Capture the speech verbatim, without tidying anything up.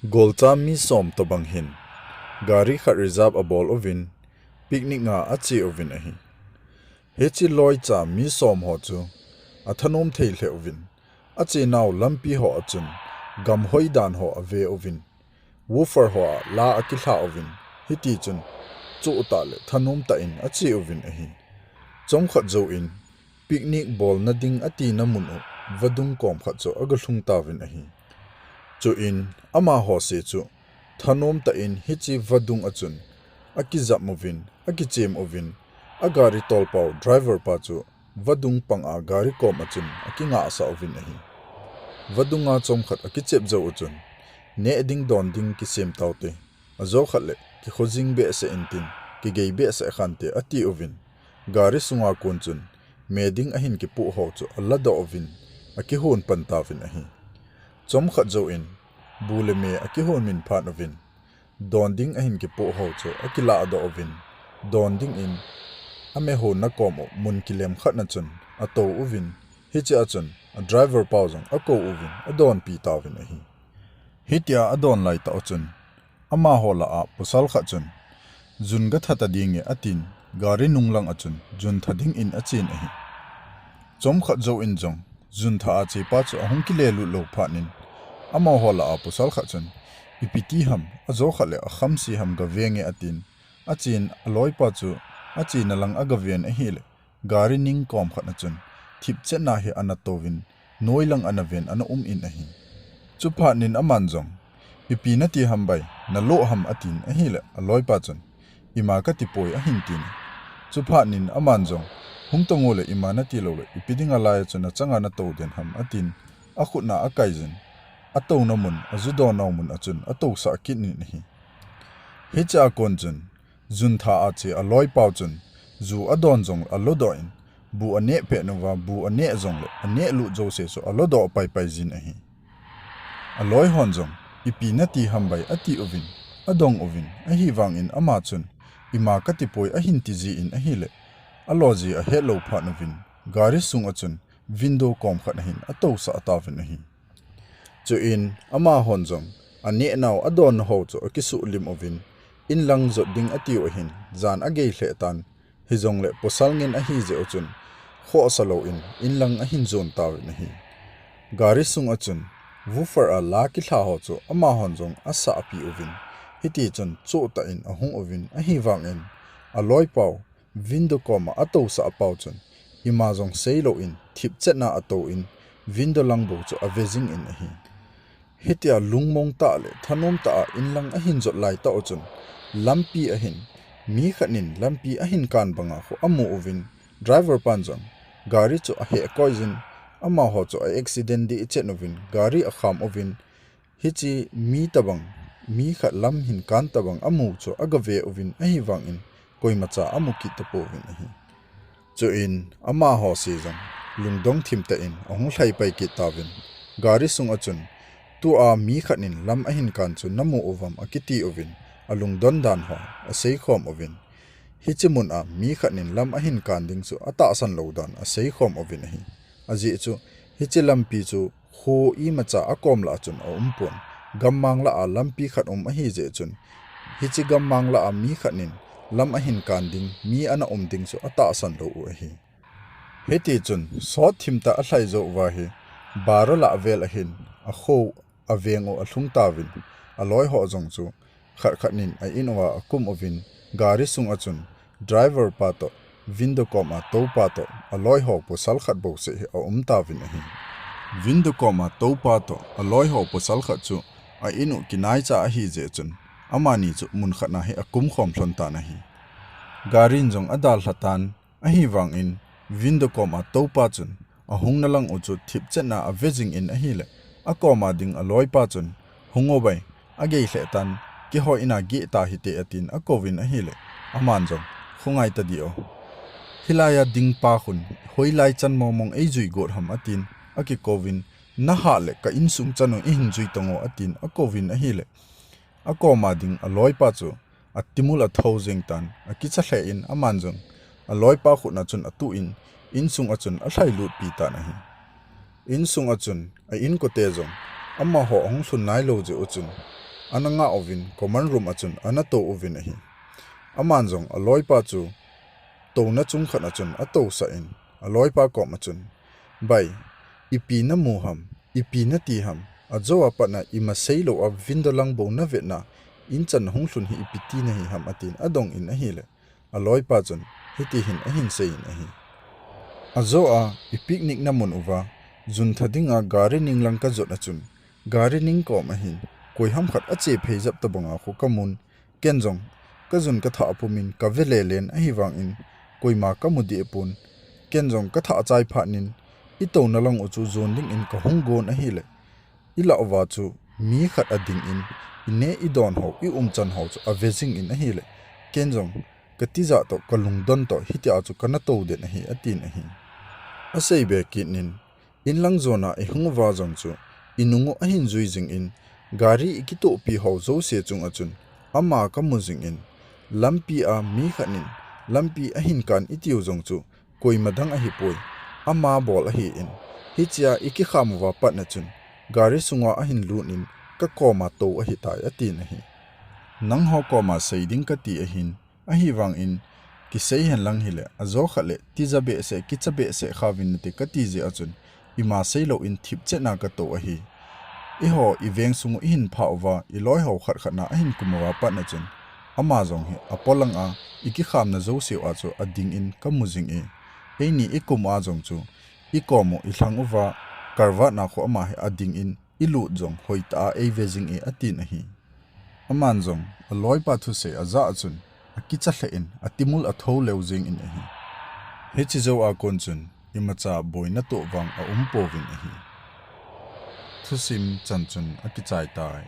Golcha mi som tobang hin gari khat reserve abol uvin, picnic a ache uvin ahi. Hiche loicha mi som ho chu athanom thei lheh uvin, achenau lampi ho a chun gamhoi dan ho ave uvin, woofer ho a la akilha uvin, hitichun chuh tah le thanom tah in ache uvin ahi. Chomkhat jouvin, picnic bolna ding atina mun u vadung kom khat chu agalhung tauvin ahi. Chuin amaho se chu thanom tah in hiche vadung a chun akijam uvin, akichem uvin, agari tolpau driver pa chu vadung pang a gari kom a chun akingahsah uvin ahi. Vadung a chomkhat akichep jou u chun, neh ding don ding kisem taute, ajo khat le kikhojing behseh intin, kigei behseh khante ati uvin, gari sunga kon chun me ding ahin kipoh ho chu aladoh uvin, akihon pan tauvin ahi. Chomkhat jouvin, bu le me akihon min phat uvin, don ding ahin kipoh ho chu akiladoh uvin, don dingin amehonna kom u mun kilem khat na chun atou uvin, hiche a chun a driver pau jong akou uvin adonpi tauvin ahi. Hitia adon laitah u chun, amaho lah a pasal khat chun, jun gatha ta dinge atin, gari nunglang a chun jun tha dingin achen ahi. Chomkhat jouvin jong, jun tha a chepa chu ahung kilelut lou phat in, amaho lah a pasal khat chun, ipi ti ham, ajo khat le akhamse ham gavenge atin, achen aloipa chu achena lang agaven ahile, gari ning kom khat na chun, thipchetna hi ana touvin, noilang ana ven ana um in ahi. Chuphat in aman jong, ipi nati ham bai, nalo ham atin ahile, aloipa chun, ima katipoi ahin tin. Chuphat in aman jong, hung tong u le ima nati lou le, ipi dinga lai a chun achanga natou den ham atin, akhut na akaijin, atouna mun, ajudonau mun a chun atousah kit in ahi. Hiche a kon chun, jun tha a che aloipau chun, ju adon jong alodoh in, bu aneh pet uva, bu aneh jongle, aneh lut jouse chu alodoh paipai jin ahi. Aloi hon jong, ipi nati ham bai ati uvin, adong uvin, ahivangin ama chun, ima katipoi ahin ti jin ahile, alo ji ahet lou phat uvin, gari sung a chun, window kom khat a hin atousah tauvin ahi. Chuin, amahon jong, anehnau adon ho chu akisuhlim uvin, inlang jot ding atiu ahin, jan agei lheh tan, hijongle pasal ngen ahi jeh u chun, khohsa louvin, inlang ahin jon tauvin ahi. Gari sung a chun, woofer a la kilha ho chu amahon jong asahpi uvin, hitichun chohtah in ahung uvin, ahivangin, aloipau, window koma atousah pau chun, ima jong seilouvin, thipchetna atouvin, window lang bou chu ave jingin ahi. Hitia lungmong tah le thanom tah a inlang ahin jot laitah u chun, lampi a hin, mi khat in lampi ahin kan banga khu amu uvin, driver pan jong, gari chu aheh koijin, amaho chu a accident dih chet uvin, gari akham uvin, hiche mi tabang, mi khat lam hin kan tabang amu chu agave uvin, ahivangin, koimacha amu kit tapouvin ahi. Chuin, amaho se jong, lungdong thimtah in, ahung lhaipai kit tauvin, gari sung a chun, tua mi khat in lam ahin kan chu namu uvam akiti uvin, alungdon dan ho, aseikhom uvin. Hiche mun a mi khat in lam ahin kan ding chu atahsan lou dan aseikhom uvin ahi. Ajeh chu, hiche lampi chu kho imacha akom lah a chun aumpon, gammang lah a lampi khat um ahi jeh chun, hiche gammang lah a mi khat in lam ahin kan ding, mi ana um ding chu atahsan lou u ahi. Hitichun, sot thimtah alhai jou uva hi, baro lah vel a hin, akho, aveng u alhung tauvin, aloi ho jong chu, khat khat in a in uva akum uvin, gari sung a chun, driver pa toh, window koma toupa toh, aloi ho pasal khat bouseh hi aum tauvin ahi. Window koma toupa toh, aloi ho pasal khat chu, a in u kinaicha ahi jeh chun, amani chu mun khat na hi akum khom lhon tan ahi. Gari in jong adalha tan, ahivangin, window koma toupa chun, ahungna lang u chu thipchetna ave jingin ahile, akoma ding aloipa chun, hung o bai, agei lheh tan, kihoi in ageh ta hite atin akouvin ahile, aman jong, khongai tadih o. Hilai a dingpa khun, hoilai chan mongmong eijui got ham atin, akikouvin, nahah le ka insung chan u ihin jui tong o atin akouvin ahile, akoma ding aloipa chu, atimul athou jeng tan, akicha lheh in aman jong, aloipa khut na chun atuh in, insung a chun alhai lutpi tan ahi. Insung a chun, a inkote jong, amaho ahung lhun nailou jeh u chun, ana ngah uvin common room a chun ana tou uvin ahi. Aman jong aloipa chu touna chung khat a chun atousah in, aloipa kom a chun, "Bai, ipi namu ham, ipi nati ham, ajou a pat na ima seilou a window lang bou navet na, in chan hung lhun hi ipi ti nahi ham," atin adong in ahile, aloipa chun hiti hin ahin sei in ahi. "Ajou a i picnic na mun uva, jun tha dinga gari ning lang kajot a chun, gari ning kom a hin, koi ham khat ache phei jep tabang a khu kamun, ken jong kajun kathah pum in kave lelen, ahivang in koima kamu deh pon, ken jong kathah chai phat nin, i touna lang u chu jon ding in kahung gon ahile, i lah uva chu mi khat ading in, i neh i don ho, i umchan ho chu ave jing in ahile, ken jong katijat toh kalungdon toh hitia chu kana tou den ahi," atin ahi. Asei be kit nin, in lang jon a ihung uva jong chu, inung u ahin jui jing in, gari ikitohpi ho jouse chung a chun, ama kamu jing in, lampi a mi khat nin, lampi ahin kan itiu jong chu, koima dang ahipoi, ama bol ahi in, hichea ikikham uva pat na chun, gari sunga ahin lut in, kakom a tou ahitai, atin ahi. "Nangho kom a sei ding kati ahin, ahivang in, kisei hen lang hile, ajo khat le, tija behseh, kicha behseh kha uvin nate kati jeh a chun, ima seilou in thipchet na katou ahi. Eiho, i veng sung u ihin phah uva, i loi ho khat khat na ahin kum uva pat na chun, ama jong hi apolang a, ikikhamna jouse u a chu ading in kamu jing e. Eini ikum a jong chu, ikom u ilhang uva, karvat na khu ama hi ading in, ilut jong hoitah a eive jing e," atin ahi. Aman jong aloipa thusei ajah a chun, akicha lheh in, atimul athou leu jing in ahi. Hiche jou a kon chun, imacha boina toh vang aum pouvin ahi. Thusim chan chun akichai tai.